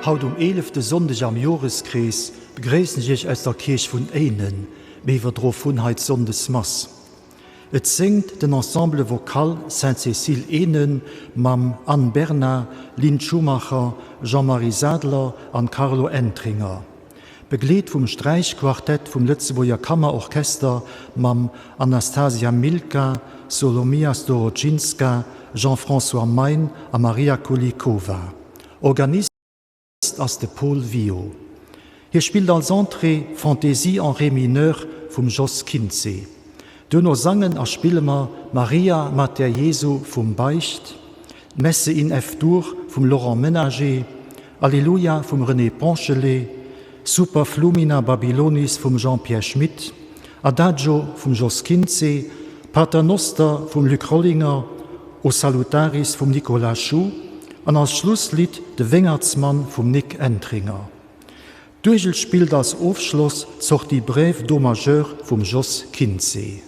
Haut um eelefte Sonndeg am Joreskrees begréissen ech Iech aus der Kierch vun Éinen. Mir iwwerdroe vun hei d'Sonndesmass. Et séngt den Ensemble Vocal Sainte-Cécile Ehnen mam Anne Bernard, Lynn Schumacher, Jean-Marie Sadler an Carlo Entringer. Begleet vum Sträichquartett vum Lëtzebuerger Kammerorchester mam Anastasia Milka, Solomia Storoczynska, Jean-François Mein a Maria Kulikova. Organist ass de Paul Wio. Hie spillt als Entrée Fantaisie en Ré mineur vum Jos Kinzé. Duerno sangen a spille mer Maria Mater Jesu vum Beicht, d'Messe in F-Dur vum Laurent Menager, Alleluia vum René Ponchelet, Super Flumina Babylonis vum Jean-Pierre Schmit, Adagio vum Jos Kinzé, Pater Noster vum Luc Rollinger, O Salutaris vum Nicolas Schuh an als Schlusslidd De Wéngertsmann vum Nic Entringer. D'Uergel spillt als Ofschloss d'Sortie brève Do majeur vum Jos Kinzé.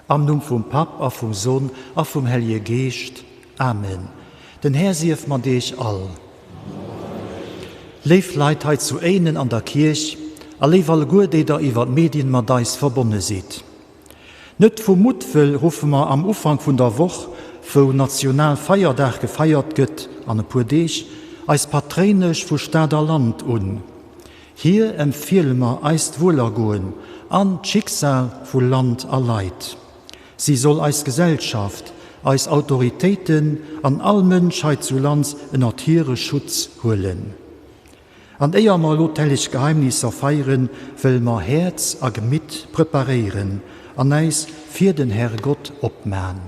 Am Numm vum Papp a vum Sonn a vum Hellje Geescht. Amen. Den Här sief mat iech all. Léif Leit hei zu Éinen an der Kierch a léif alleguer déi der iwwer d'Medien mat eis verbonne sidd. Net vu Muttwëll ruffe mer am Ufank vun der Woch, wou national Feierdag gefeiert gëtt an e puer Deeg, eis Patréinesch vu Stad a Land un. Hir empfiele mer eist Wuelergoen an d'Schicksal vu Land a Leit. Si soll eis Gesellschaft, eis Autoritéiten an all Mënsch hei zu Lands ënnert hire Schutz huelen. An éier mer elo d'helleg Geheimnisser feieren, wëlle mer Häerz a Gemitt preparéieren an äis fir den Herrgott opman.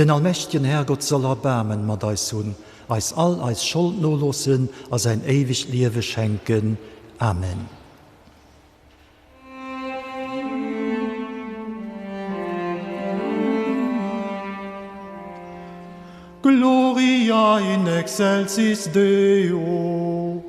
Den allmächtegen Herrgott soll Erbaarmen mat eis hunn, eis all eis Schold noloossen a säin éiwegt Liewe schenken. Amen. Gloria in excelsis Deo.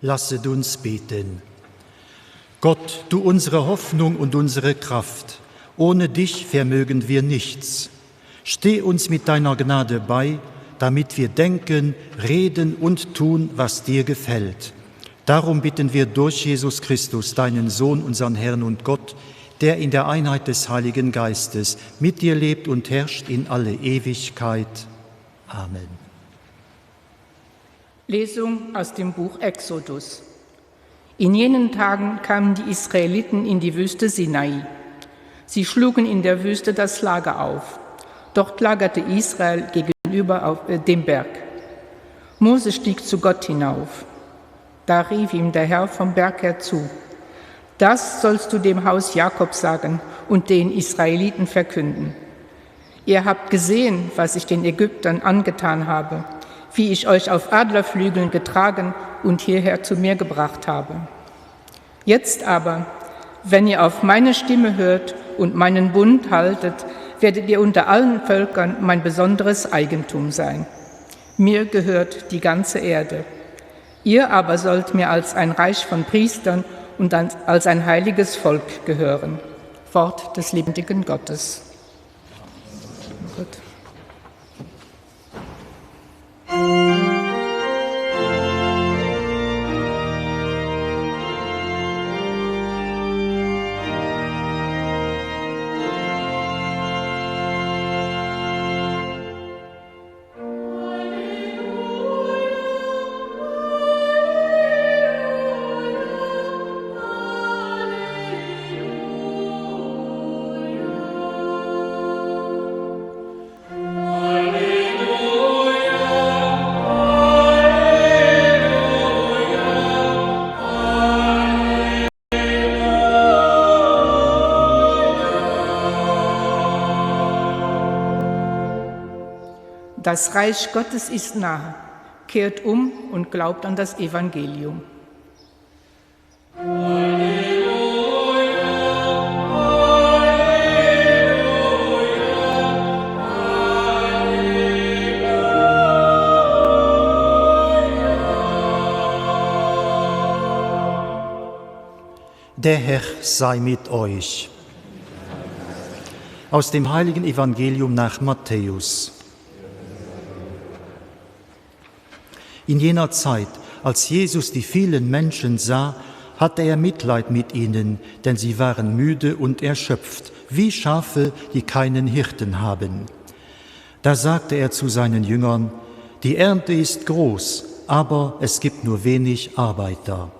Lasset uns beten. Gott, du unsere Hoffnung und unsere Kraft, ohne dich vermögen wir nichts. Steh uns mit deiner Gnade bei, damit wir denken, reden und tun, was dir gefällt. Darum bitten wir durch Jesus Christus, deinen Sohn, unseren Herrn und Gott, der in der Einheit des Heiligen Geistes mit dir lebt und herrscht in alle Ewigkeit. Amen. Lesung aus dem Buch Exodus. In jenen Tagen kamen die Israeliten in die Wüste Sinai. Sie schlugen in der Wüste das Lager auf. Dort lagerte Israel gegenüber auf äh, dem Berg. Mose stieg zu Gott hinauf. Da rief ihm der Herr vom Berg her zu: Das sollst du dem Haus Jakob sagen und den Israeliten verkünden. Ihr habt gesehen, was ich den Ägyptern angetan habe, wie ich euch auf Adlerflügeln getragen und hierher zu mir gebracht habe. Jetzt aber, wenn ihr auf meine Stimme hört und meinen Bund haltet, werdet ihr unter allen Völkern mein besonderes Eigentum sein. Mir gehört die ganze Erde. Ihr aber sollt mir als ein Reich von Priestern und als ein heiliges Volk gehören. Wort des lebendigen Gottes. Gott. Das Reich Gottes ist nahe. Kehrt um und glaubt an das Evangelium. Der Herr sei mit euch. Aus dem heiligen Evangelium nach Matthäus. In jener Zeit, als Jesus die vielen Menschen sah, hatte er Mitleid mit ihnen, denn sie waren müde und erschöpft, wie Schafe, die keinen Hirten haben. Da sagte er zu seinen Jüngern: Die Ernte ist groß, aber es gibt nur wenig Arbeiter.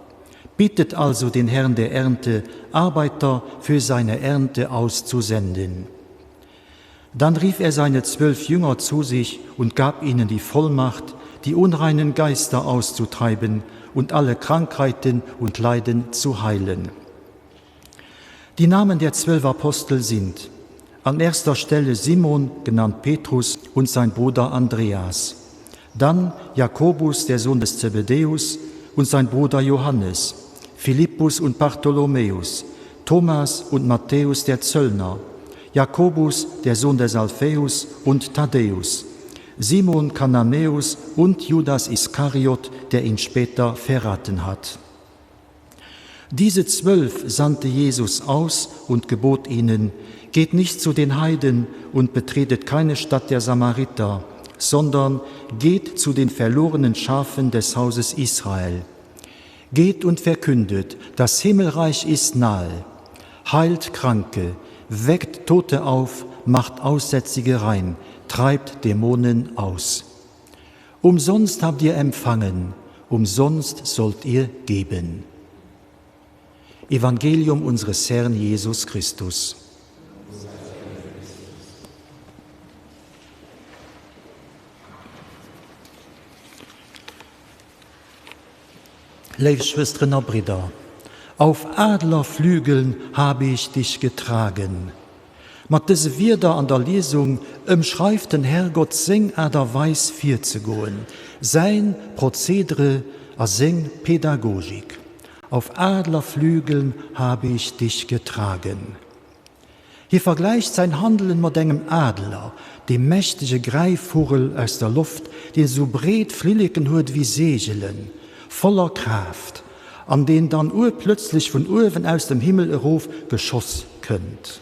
Bittet also den Herrn der Ernte, Arbeiter für seine Ernte auszusenden. Dann rief er seine zwölf Jünger zu sich und gab ihnen die Vollmacht, die unreinen Geister auszutreiben und alle Krankheiten und Leiden zu heilen. Die Namen der zwölf Apostel sind an erster Stelle Simon, genannt Petrus, und sein Bruder Andreas, dann Jakobus, der Sohn des Zebedäus, und sein Bruder Johannes, Philippus und Bartholomäus, Thomas und Matthäus der Zöllner, Jakobus, der Sohn des Alpheus und Thaddäus, Simon Kananäus und Judas Iskariot, der ihn später verraten hat. Diese zwölf sandte Jesus aus und gebot ihnen: Geht nicht zu den Heiden und betretet keine Stadt der Samariter, sondern geht zu den verlorenen Schafen des Hauses Israel. Geht und verkündet, das Himmelreich ist nahe. Heilt Kranke, weckt Tote auf, macht Aussätzige rein, treibt Dämonen aus. Umsonst habt ihr empfangen, umsonst sollt ihr geben. Evangelium unseres Herrn Jesus Christus. Léif Schwësteren a Bridder, auf Adlerflügeln habe ich dich getragen. Mat dëse Wierder an der Liesung ëmschreift den Herrgott seng Aart a Weis virzegoen, säin Prozedere a seng Pädagogik. Auf Adlerflügeln habe ich dich getragen. Hie vergläicht säin Handelen mat engem Adler, deem mächtege Gräifvugel aus der Loft, deen esou breet Flilleken huet ewéi Seegelen. Voller Kraaft, an deen dann urplötzlech vun uewen aus dem Himmel erof geschoss kënnt.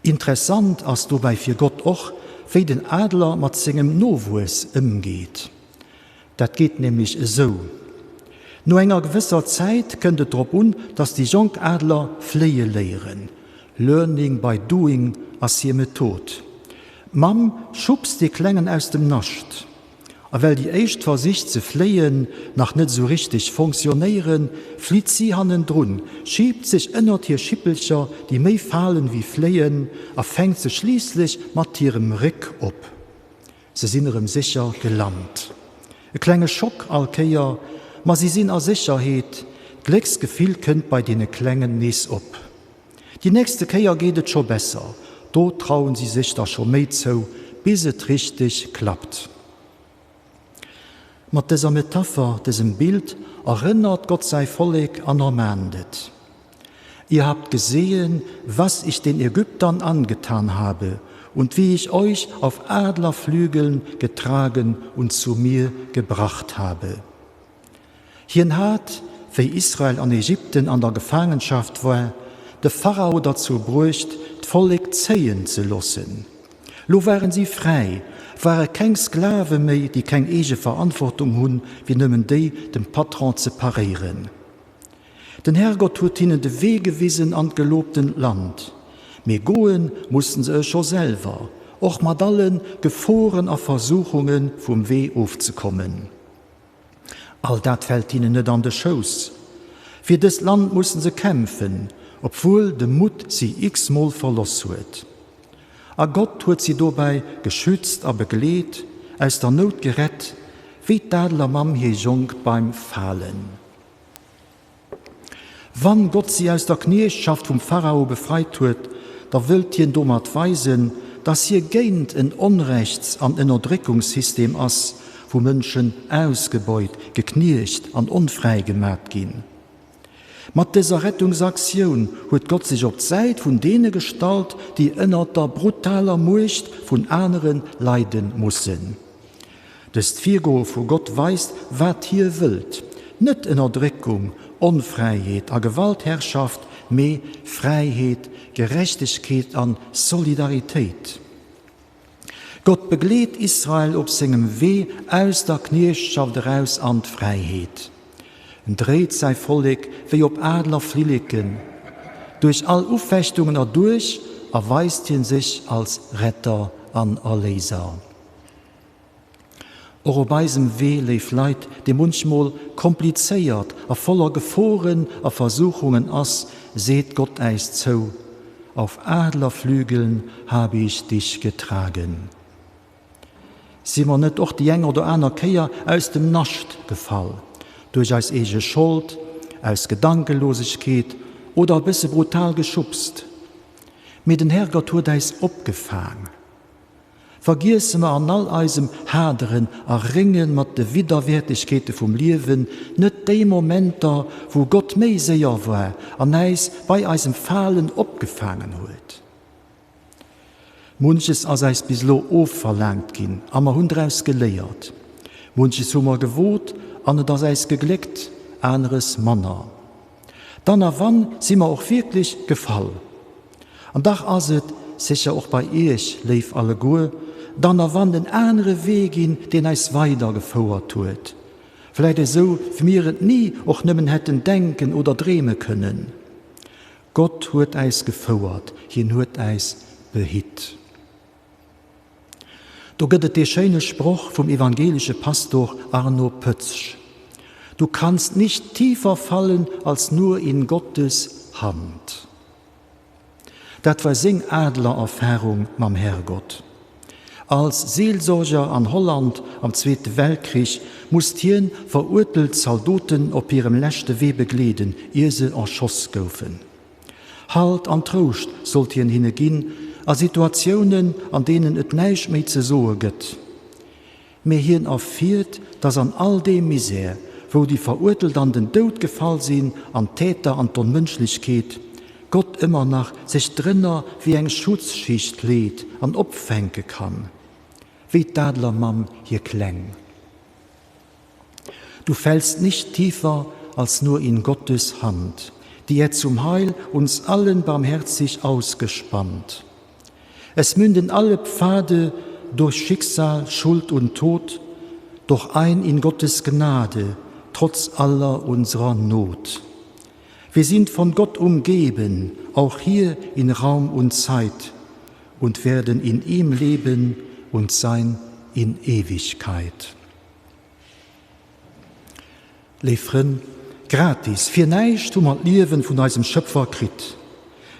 Interessant ass dobäi fir Gott och, wéi den Adler mat sengem Nowuess ëmgeet. Dat geet nämlech esou, No enger gewësser Zäit kënnt et drop un, dass déi jonk Adler fléie léieren. Learning by doing ass hir Method. D'Mamm schubst dee Klengen aus dem Nascht. A well déi éischt Versich ze fléien nach net esou richteg fonctionnéieren, flitt si hannendrun, schiebt sech ënnert hir Schippelcher, déi méi falen ewéi fléien, a fänkt se schliisslech mat hirem Réck op. Se sinn erëm sécher gelant. E klenge Schock all Kéier, ma si sinn a Sécherheet, d'Glécksgefill kënnt bei deene Klengen nees op. Déi nächste Kéier geet et scho besser, do trauen si sech da scho méi zou, bis et richteg klappt. Mat dëser Metapher, dësem Bild, erënnert Gott säi Vollek an ermahnt et, Ihr habt gesehen, was ich den Ägyptern angetan habe und wie ich euch auf Adlerflügeln getragen und zu mir gebracht habe. Hien hat, wéi Israel an Ägypten an der Gefaangenschaft war, de Pharao derzou bruecht, d'Vollek zéien ze loossen. Lo waren si fräi, ware keng Sklave méi, déi keng eege Verantwortung hunn, wéi nëmmen déi, dem Patron ze paréieren. Den Herrgott huet hinnen de Wee gewisen an d'gelobtent Land, mee goe mussten se e scho selwer, och mat alle Geforen a Versuchunge vum Wee ofzekommen. All dat fält hinnen net an de Schouss. Fir dëst Land mussen se kämpfen, obwuel de Mutt si x-mol verloss huet. A Gott huet si dobäi geschützt a begleet, aus der Nout gerett, wéi d'Adlermamm hir Jonk beim Falen. Wann Gott si aus der Kniechtschaft vum Pharao befreit huet, da wëllt hien domat weisen, dass hie géint en Onrechts an Ënnerdréckungssystem ass, wou Mënschen ausgebeut, gekniecht an onfräi gemat ginn. Mat dëser Rettungsaktioun huet Gott sech op d'Säit vun deene gestallt, déi ënnert der brutaler Muecht vun anere leide mussen. Dëst Virgoe vu Gott weist, wat hie wëllt, net Ënnerdréckung, Onfräiheet a Gewaltherrschaft, mee Fräiheet, Gerechtegkeet a Solidaritéit. Gott begleet Israel op sengem Wee aus der Kniechtschaft eraus an d'Fräiheet. En dréit säi Vollek wéi op Adlerflilleken duerch all Ufechtungen erduerch a weist hien sech als Retter an Erléiser. Och op eisem Wee, léif Leit, dee munchmol komplizéiert a voller Geforen a Versuchungen ass, seet Gott äis zou, Auf Adlerflügeln habe ich dich getragen. Si mer net och déi eng oder aner Kéier aus dem Nascht gefall, duerch eis eege Schold, aus Gedankelosegkeet oder e bësse brutal geschubst? Mee den Herrgott huet äis opgefaang. Vergiesse mer an all eisem Haderen a Rénge mat de Widderwäertegkeete vum Liewen net déi Momenter, wou Gott méi séier war an äis bei eisem Falen opgefaangen huet. Munches ass äis bis elo ofverlaangt ginn a mer hunn draus geléiert. Munches hu mer gewot an et ass äis gegléckt, aneres manner. Dann a wann si mer och wierklech gefall. An dach ass et, sécher och bei Iech, léif alleguer, dann a wann en anere Wee ginn, deen eis weider gefouert huet, vläit esou, wéi mir et ni och nëmmen hätten denken oder dreeme kënnen. Gott huet äis gefouert, hien huet äis behitt. Do gëtt et dee schéine Sproch vum evangelische Pastor Arno Pötzsch, Du kannst nicht tiefer fallen als nur in Gottes Hand. Dat war seng Adlererfahrung mam Herrgott. Als Seelsorger an Holland am Zweete Weltkrich musst hien verurteelt Zaldoten op hirem leschte Wee begleeden, ier se erschoss goufen. Halt an Trouscht sollt hien hinne ginn a Situatiounen, an deenen et näischt méi ze soe gëtt. Mee hien erfiert, dass an all deem Misär, wou déi Verurteelt an den Doud gefall sinn an d'Täter an d'Onmënschlechkeet, Gott ëmmer nach sech drënner wéi eng Schutzschicht leet an opfänke kann, wéi d'Adlermamm hir Kleng. Du fällst nicht tiefer als nur in Gottes Hand, die er zum Heil uns allen barmherzig ausgespannt. Es münden alle Pfade durch Schicksal, Schuld und Tod, doch ein in Gottes Gnade, trotz aller unserer Not. Wir sind von Gott umgeben, auch hier in Raum und Zeit, und werden in ihm leben und sein in Ewigkeit. Léif Frënn, gratis, fir näischt hu mer d'Liewen vun eisem Schëpfer kritt.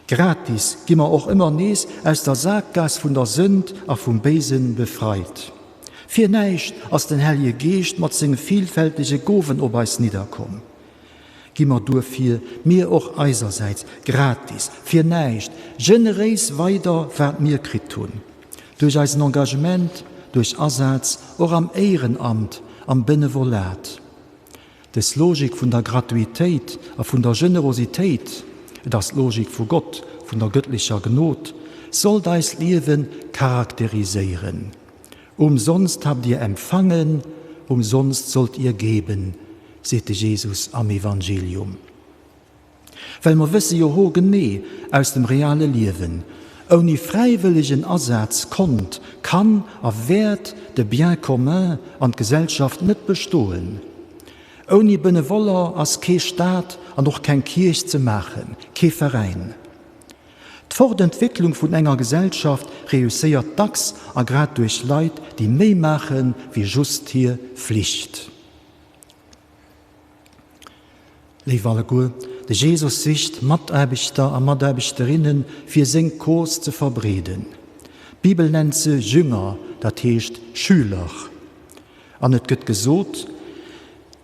Gratis gi mer och ëmmer nees aus der Saakgaass vun der Sënd a vum Béisen befreit. Fir näischt ass den Hellje Geescht mat senge vilfältege Gowen op eis nidderkomm. Gi mer duerfir, mir och eisersäits, gratis, fir näischt, generéis weider, wat mir kritt hunn. Duerch eisen Engagement, duerch Asaz, och am Éierenamt, am Benevolat. Dës Logik vun der Gratuitéit a vun der Generositéit, et ass d'Logik vu Gott, vun der gëttlecher Gnod, sollt eist Liewe charakteriséieren. Umsonst habt ihr empfangen, umsonst sollt ihr geben, seet de Jesus am Evangelium. Well mer wësse jo hogenee aus dem reale Liewen, ouni fräiwëllegen Asaz konnt, kann a wäert de Bien commun an d'Gesellschaft net bestoen. Ouni Benevoller ass kee Staat an och keng Kierch ze maachen, kee Veräin. D'Fortentwécklung vun enger Gesellschaft reusséiert dacks a grad duerch Leit, déi méi maache wéi just hir Flicht. Léif alleguer, de Jesus sicht Mataarbechter a Mataarbechterinnen, fir seng Cause ze verbreeden. D'Bibel nennt se Jünger, dat heescht Schüler. An et gëtt gesot,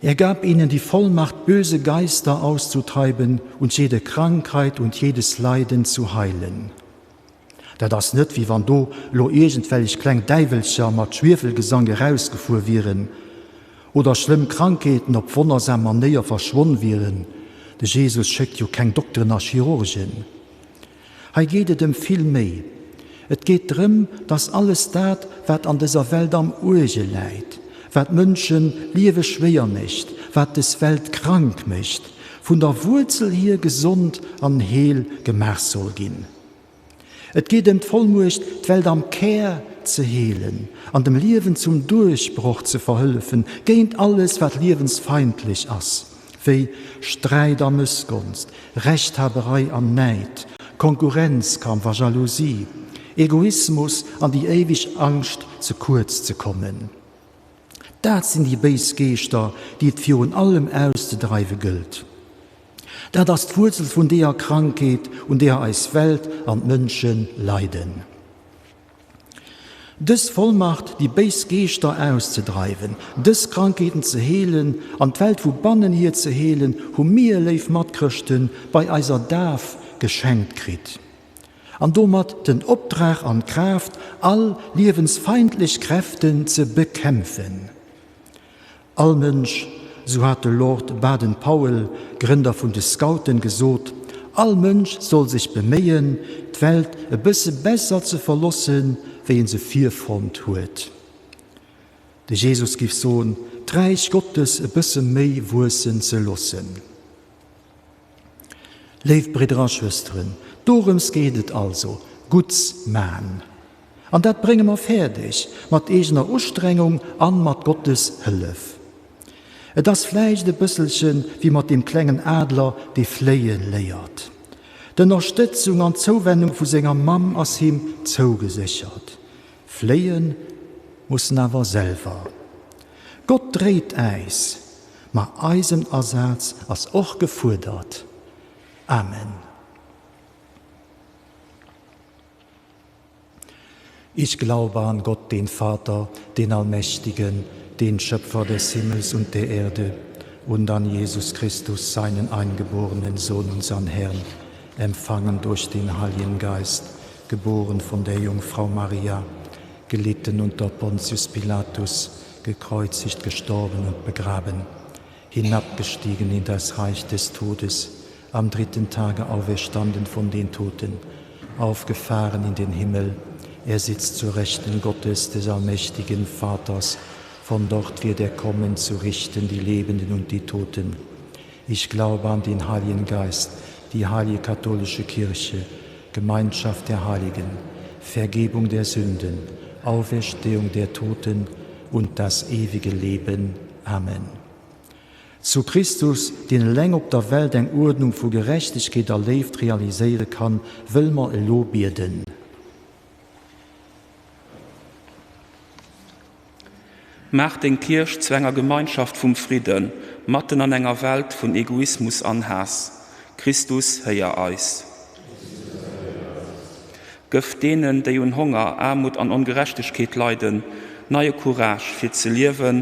Er gab ihnen die Vollmacht, böse Geister auszutreiben und jede Krankheit und jedes Leiden zu heilen. Dat ass net, wéi wann do elo iergendwellech kleng Däiwelcher mat Schwiefelgesang erausgefuer wieren oder schlëmm Krankheeten op wonnersam Manéier verschwonn wieren. De Jesus schéckt jo keng Dokteren a Chirurgen. Hei geet et ëm vill méi. Et geet drëm, dass alles dat, wat an dëser Welt am Uerge läit, wat d'Mënschen d'Liewe schwéier mécht, wat dës Welt krank mécht, vun der Wuerzel hier gesond an heel gemaach soll ginn. Et geet ëm d'Vollmuecht, d'Welt am Kär ze heelen an dem Liewen zum Duerchbroch ze verhëllefen géint alles, wat liewensfeindlech ass, wéi Sträit a Mëssgonst, Rechthaberei an Näid, Konkurrenzkampf a Jalousie, Egoismus an déi éiweg Angscht ze kuerz ze kommen. Dat sinn déi béis Geeschter, déi et virun allem auszedreiwe gëllt. Dat ass d'Wuerzel vun deeër Krankheet, un deeër eis Welt an d'Mënsche leiden. Dës Vollmacht, déi béis Geeschter auszedreiwen, dës Krankheeten ze heelen an d'Welt vu bannen hier ze heelen, hu mir, léif Matchrëschten, bei eiser Daf geschenkt kritt. An domat den Opdrag an d'Kraaft, all liewensfeindlech Kräften ze bekämpfen. All Mënsch, sou hat de Lord Baden-Powell, Grënder vun de Scouten, gesot, all Mënsch soll sech beméien, d'Welt e bësse besser ze verlossen, wéi en se virfonnt huet. De Jesus giff soen, d'Räich Gottes e bësse méi wuessen ze loossen. Léif Bridder a Schwësteren, dorëms geet et also, Gutts man. An dat brénge mer fäerdeg, mat eegener Ustrengung an mat Gottes Hëllef. Et ass vläicht e bësselche wéi mat deem klengen Adler, dee fléie léiert. D'Ënnerstëtzung an d'Zouwennung vu senger Mamm ass him zougeséchert. Fléie muss en awer selwer. Gott dréit äis, Ma eisen Asaz ass och gefuerdert. Amen. Ich glaube an Gott, den Vater, den Allmächtigen, den Schöpfer des Himmels und der Erde, und an Jesus Christus, seinen eingeborenen Sohn, unseren Herrn, empfangen durch den Heiligen Geist, geboren von der Jungfrau Maria, gelitten unter Pontius Pilatus, gekreuzigt, gestorben und begraben, hinabgestiegen in das Reich des Todes, am dritten Tage auferstanden von den Toten, aufgefahren in den Himmel, er sitzt zu Rechten Gottes des allmächtigen Vaters. Von dort wird er kommen, zu richten die Lebenden und die Toten. Ich glaube an den Heiligen Geist, die heilige katholische Kirche, Gemeinschaft der Heiligen, Vergebung der Sünden, Auferstehung der Toten und das ewige Leben. Amen. Zu Christus, deen eleng op der Welt eng Uerdnung vu Gerechtegkeet a Léift realiséiere kann, wëlle mer elo bieden. Maach deng Kierch zu enger Gemeinschaft vum Fridden, matten an enger Welt vun Egoismus an Haass. Christus, héier eis. Gëff deenen, déi un Honger, Aarmut an Ongerechtegkeet leiden, neie Courage fir ze liewen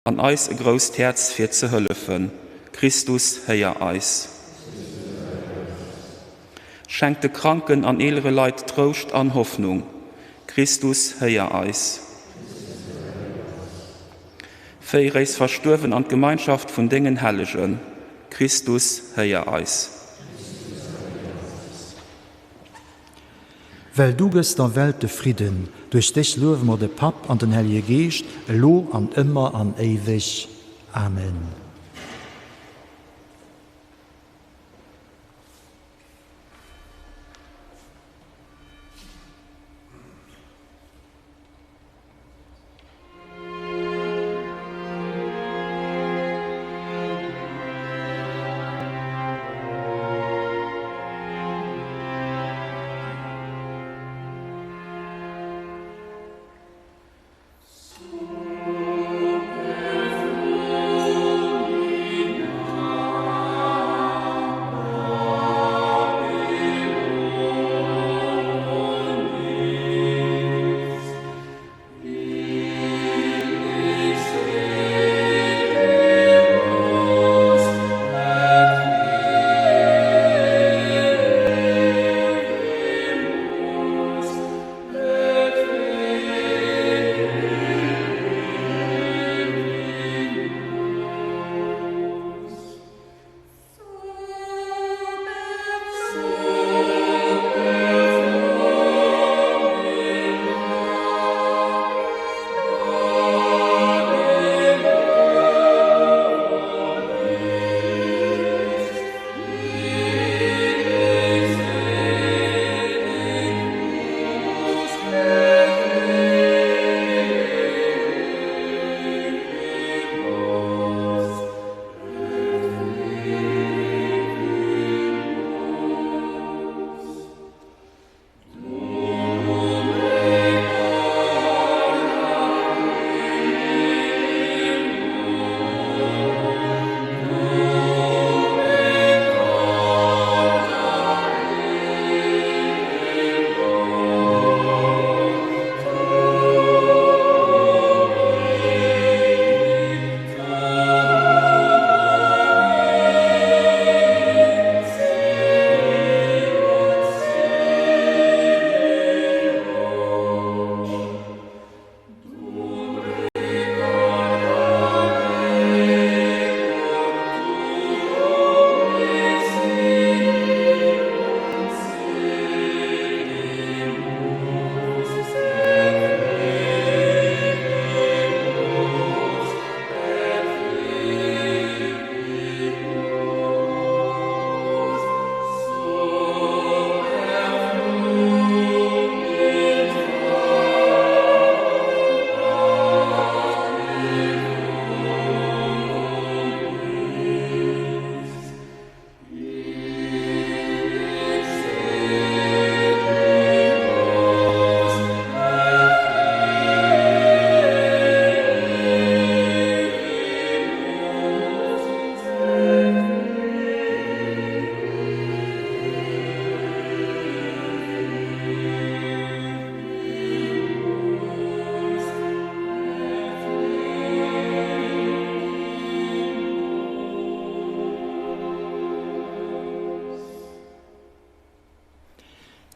an eis e grousst Häerz fir ze hëllefen. Christus, héier eis. Schenk de kranken an eelere Leit Trouscht an Hoffnung. Christus, héier eis. Féier éis Verstuerwen an d'Gemeinschaft vun dengen Hellegen. Christus, héier eis. Well du gëss der Welt de Fridden, duerch dech luewe mer de Papp an den Hellege Geescht, elo an ëmmer an éiweg. Amen.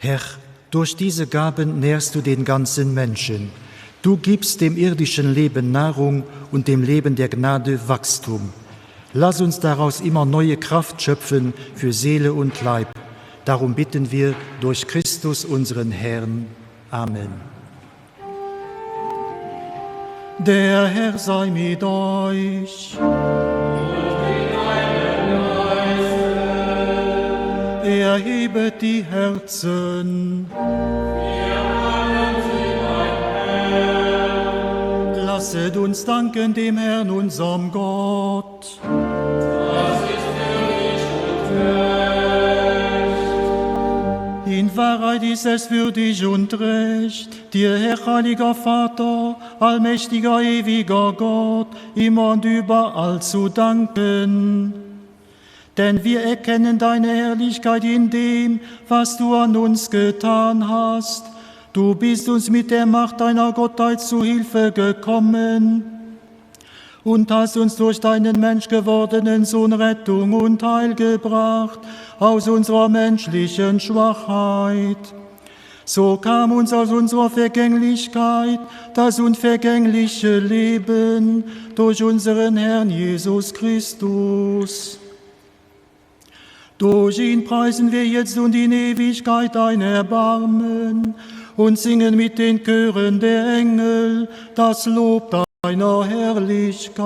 Herr, durch diese Gaben nährst du den ganzen Menschen. Du gibst dem irdischen Leben Nahrung und dem Leben der Gnade Wachstum. Lass uns daraus immer neue Kraft schöpfen für Seele und Leib. Darum bitten wir durch Christus unseren Herrn. Amen. Der Herr sei mit euch. Erhebet die Herzen. Lasset uns danken dem Herrn unserem Gott. In Wahrheit ist es für dich und recht, dir Herr heiliger Vater, allmächtiger ewiger Gott, immer und überall zu danken. Denn wir erkennen deine Herrlichkeit in dem, was du an uns getan hast. Du bist uns mit der Macht deiner Gottheit zu Hilfe gekommen und hast uns durch deinen menschgewordenen Sohn Rettung und Heil gebracht aus unserer menschlichen Schwachheit. So kam uns aus unserer Vergänglichkeit das unvergängliche Leben durch unseren Herrn Jesus Christus. Durch ihn preisen wir jetzt und in Ewigkeit dein Erbarmen und singen mit den Chören der Engel das Lob deiner Herrlichkeit.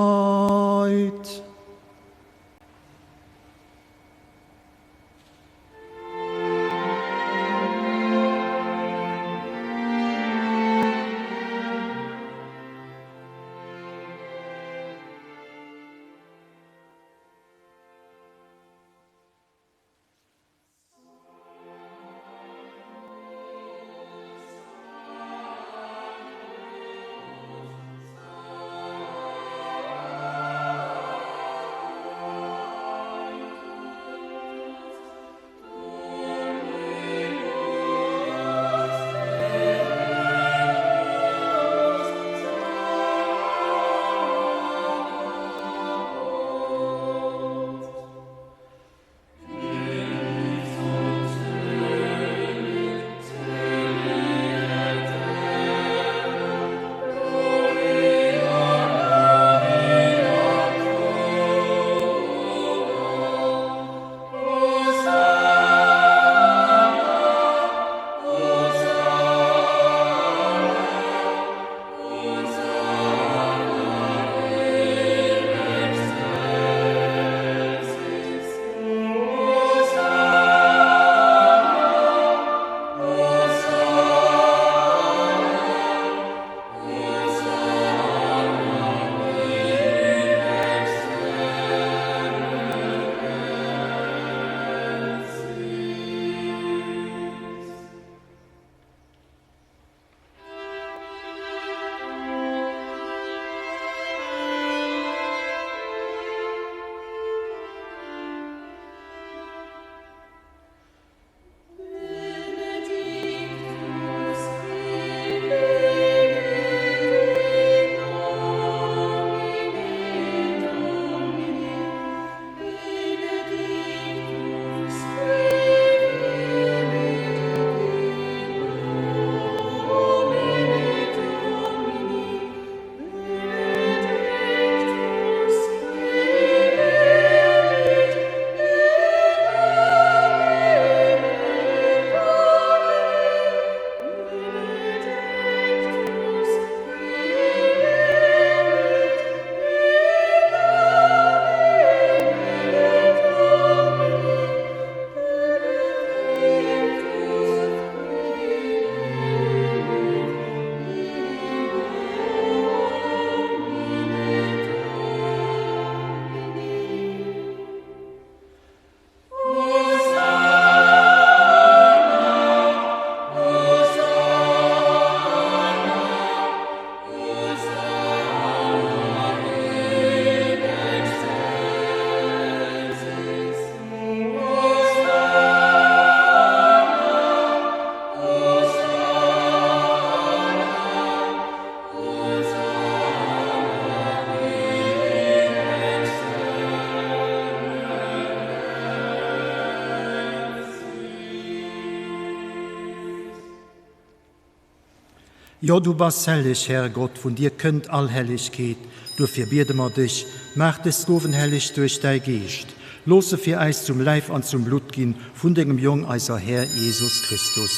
Jo, du bass helleg, Här Gott, vun dir kënnt all Hellegkeet. Duerfir biede mer dech, Maach dës Gowen helleg duerch däi Geescht. Looss se fir äis zum Läif an zum Blutt ginn vun dengem Jong, eiser Här Jesus Christus.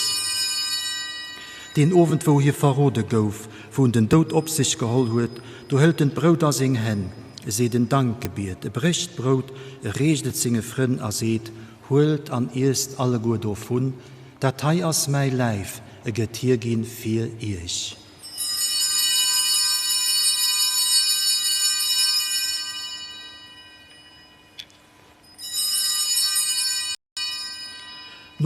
Deen Owend, wou hie verrode gouf, wou en den Doud op sech geholl huet, do hëlt en d'Brout a seng Hänn, e seet en Dankgebiet, e brécht d'Brout, e reecht et senge Frënn a seet, Huelt an iesst alleguer dovun, dat hei ass mäi Läif, e gëtt hierginn fir iech.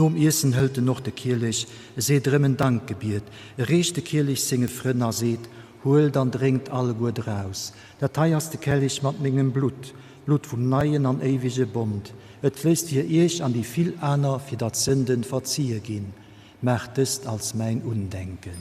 Nom Iessen hëlt en och de Kielech, e seet erëm en Dankgebiet, e reecht de Kielech senge Frënn a seet, Huelt an drénkt alleguer draus, dat hei ass de Kellich mat mengem Blutt, d'Blutt vum neien an éiwege Bond. Et fléisst fir iech an déi vill aner, fir datt d'Sënden verzie ginn. Maacht dëst als mäin Undenken.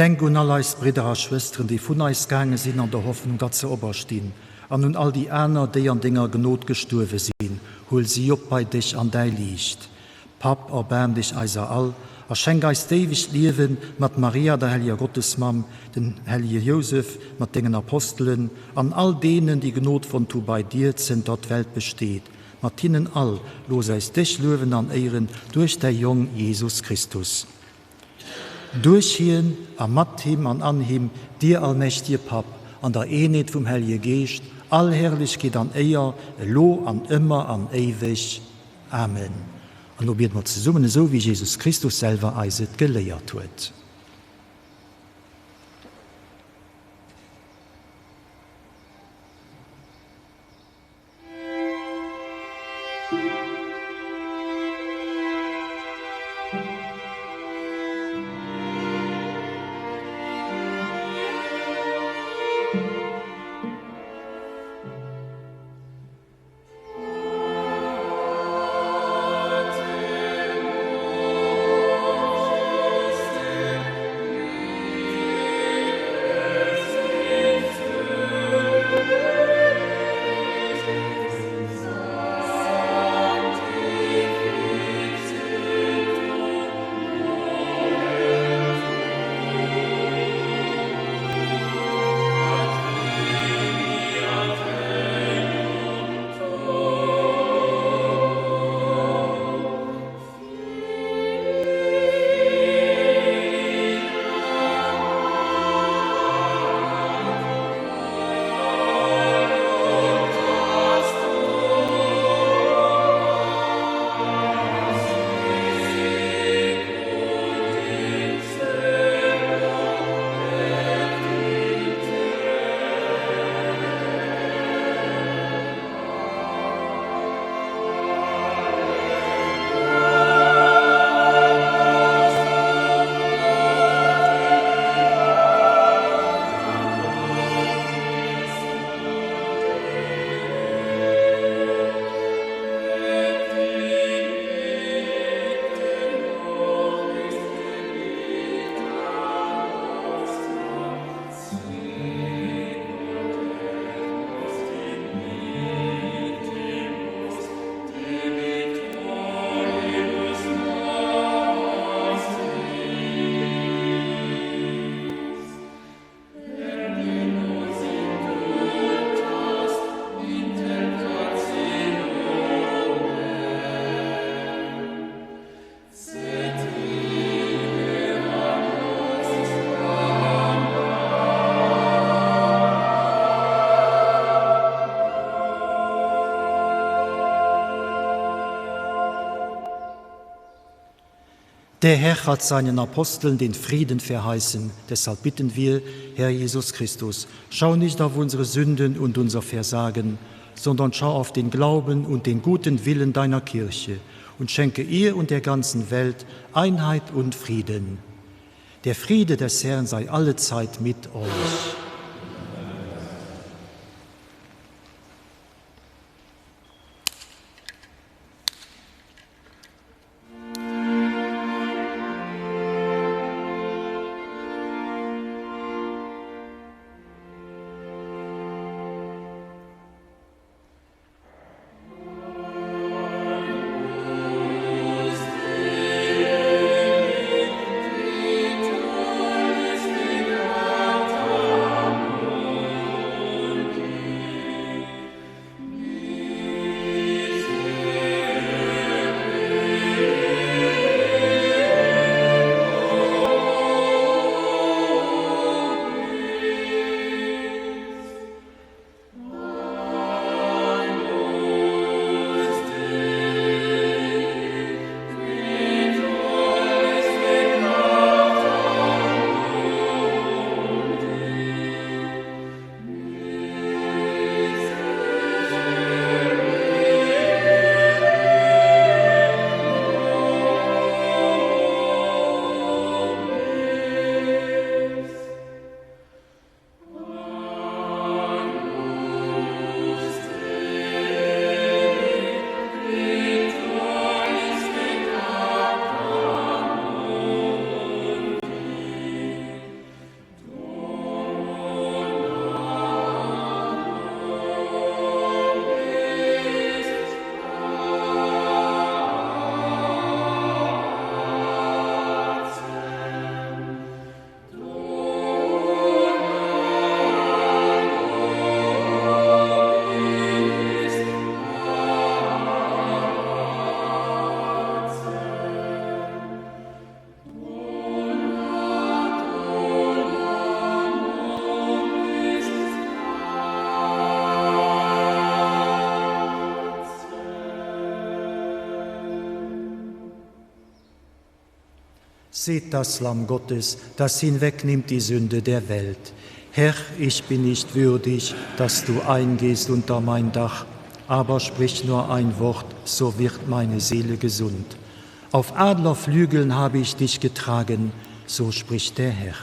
Denk un all eis Bridder a Schwësteren, déi vun eis gaange sinn an der Hoffnung, datt se operstinn, an un all déi aner, déi an denger Gnod gestuerwe sinn. Huel si op bei dech an däi Liicht. Papp, erbaarm dech eiser all a schenk eis d'éiwegt Liewen mat Maria, der helleger Gottesmamm, dem hellege Jousef, mat dengen Apostelen an all deenen, déi Gnod fonnt hu bei dir, zënter d'Welt besteet. Mat hinnen all looss eis dech luewen an éieren duerch däi Jong Jesus Christus. Duerch hien a mat him an an him, dir allmächtige Papp, an der Eenheet vum Hellege Geescht, all Herrlechkeet an Éier, elo an ëmmer an éiweg. Amen. An elo biede mer zesummen, esou wéi Jesus Christus selwer eis et geléiert huet. Der Herr hat seinen Aposteln den Frieden verheißen, deshalb bitten wir, Herr Jesus Christus, schau nicht auf unsere Sünden und unser Versagen, sondern schau auf den Glauben und den guten Willen deiner Kirche und schenke ihr und der ganzen Welt Einheit und Frieden. Der Friede des Herrn sei allezeit mit euch. Seht das Lamm Gottes, das hinwegnimmt die Sünde der Welt. Herr, ich bin nicht würdig, dass du eingehst unter mein Dach, aber sprich nur ein Wort, so wird meine Seele gesund. Auf Adlerflügeln habe ich dich getragen, so spricht der Herr.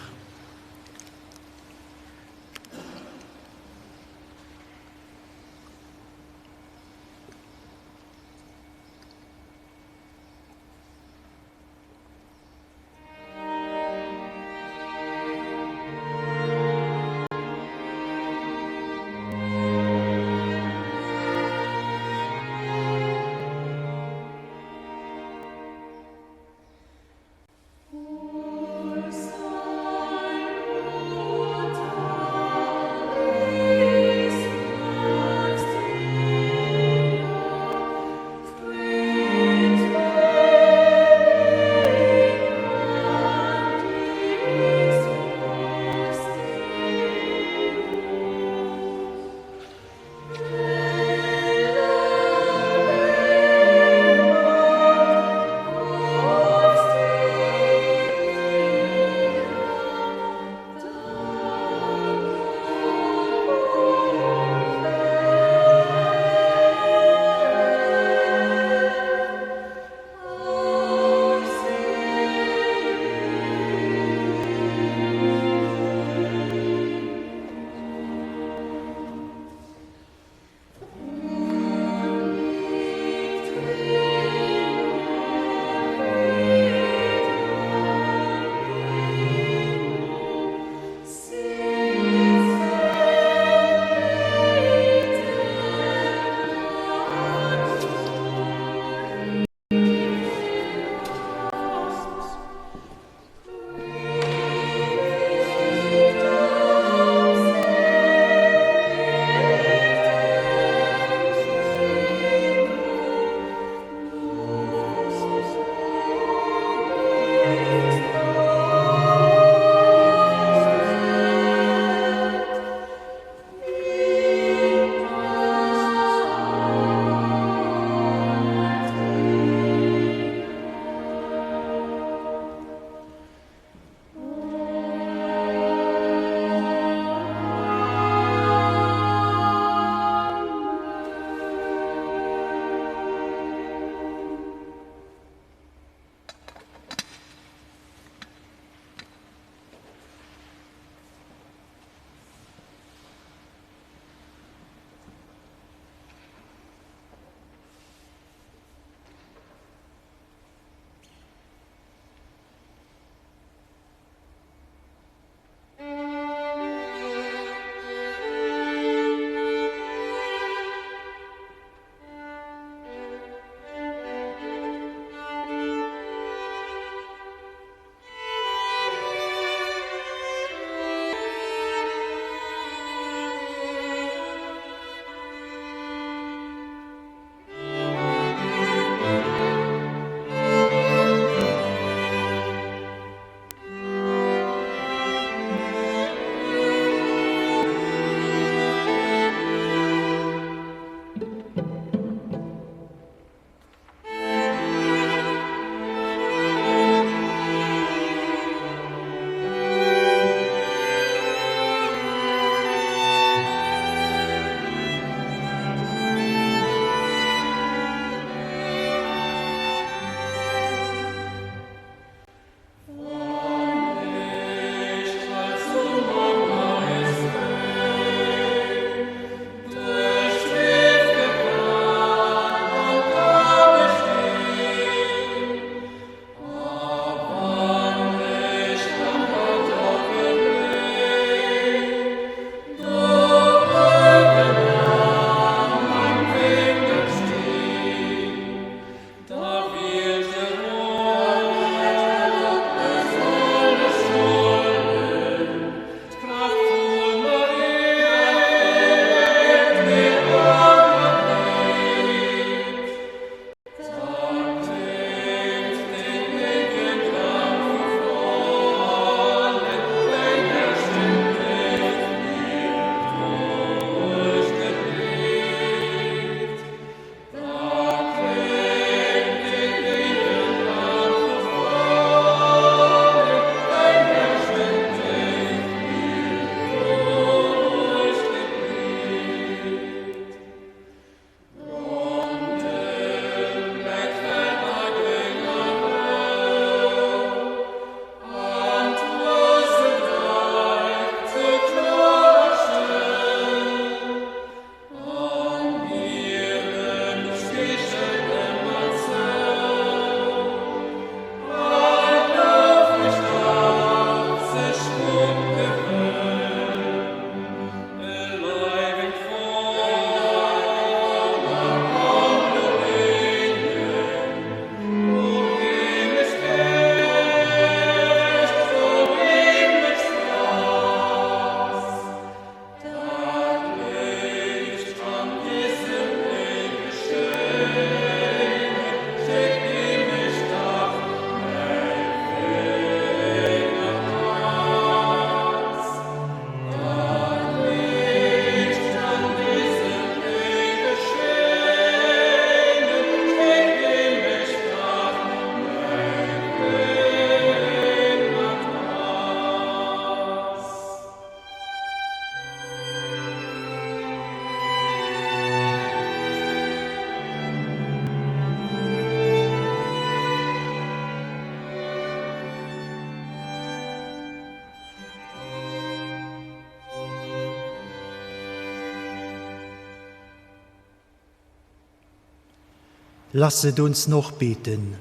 Lasset uns noch beten.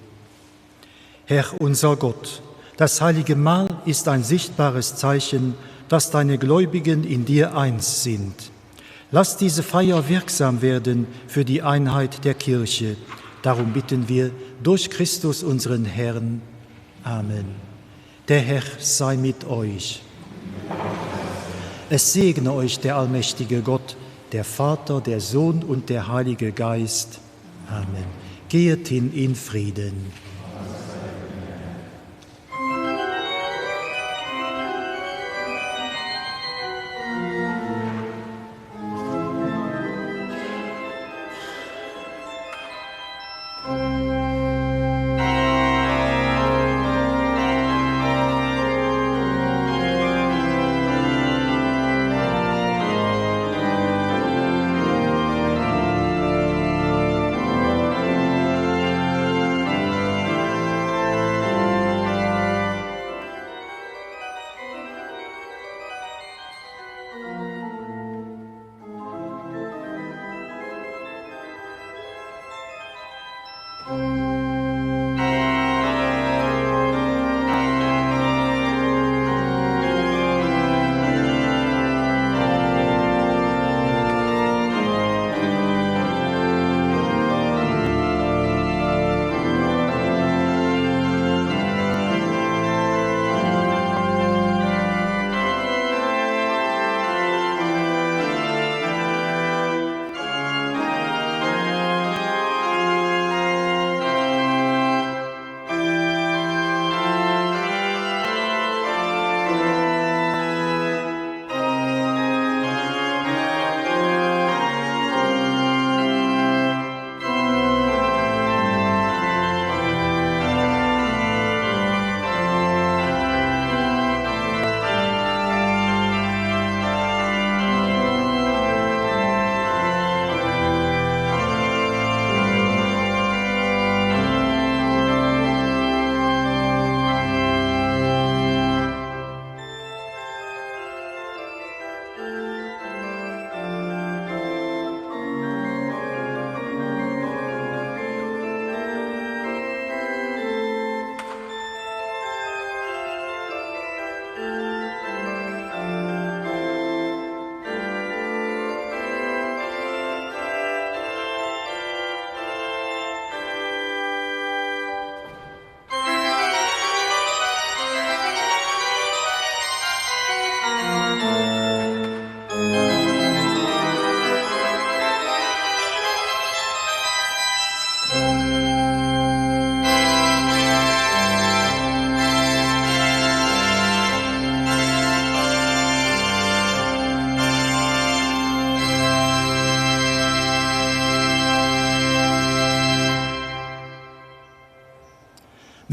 Herr unser Gott, das heilige Mahl ist ein sichtbares Zeichen, dass deine Gläubigen in dir eins sind. Lass diese Feier wirksam werden für die Einheit der Kirche. Darum bitten wir durch Christus unseren Herrn. Amen. Der Herr sei mit euch. Es segne euch der allmächtige Gott, der Vater, der Sohn und der Heilige Geist. Amen. Gehet hin in Frieden.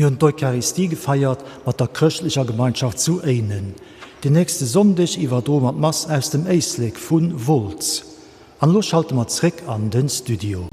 Mir hunn d'Eucharistie gefeiert mat der chrëschtlecher Gemeinschaft zu Éinen. Den nächste Sonndeg iwwerdroe mer d'Mass aus dem Éislek vu Wolz. An elo schalte mer zréck an den Studio.